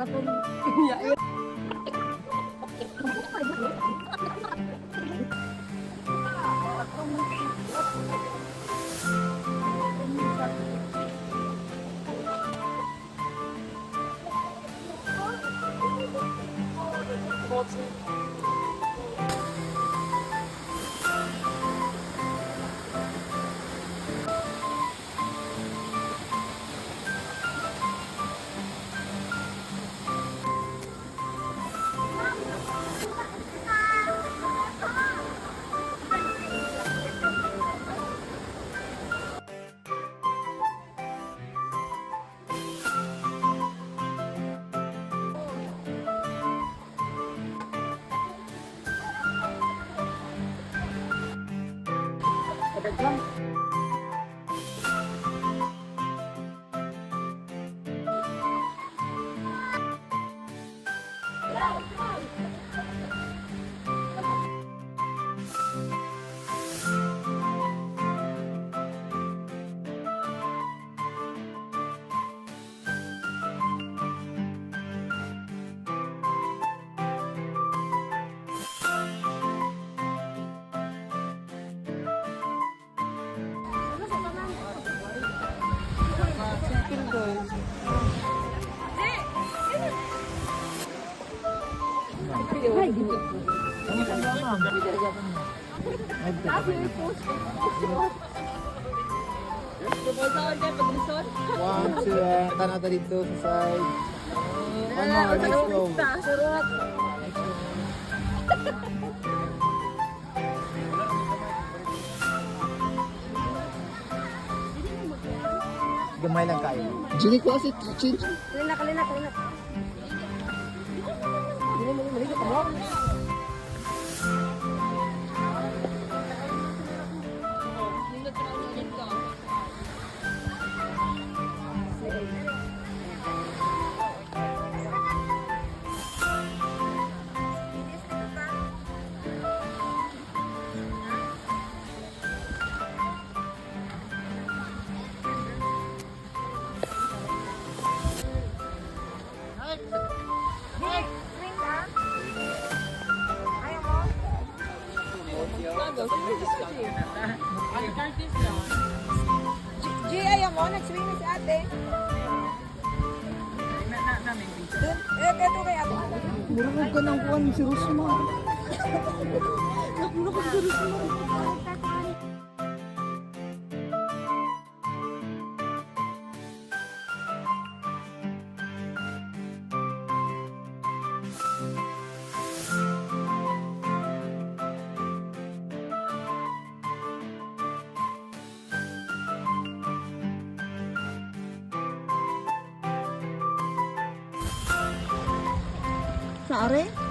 Akong One, two, and tanaw ta dito sa side. One more, next row. Gamay lang kayo. Jini ko si Chin. Kalina, kalina, kalina. Dili mo maligo ka mo. G, ayaw mo, nag-swing ni si ate. Dun, eh, eto kay ate. Murag ka ng kuan si Rosma. Murag si Rosma. Sa are?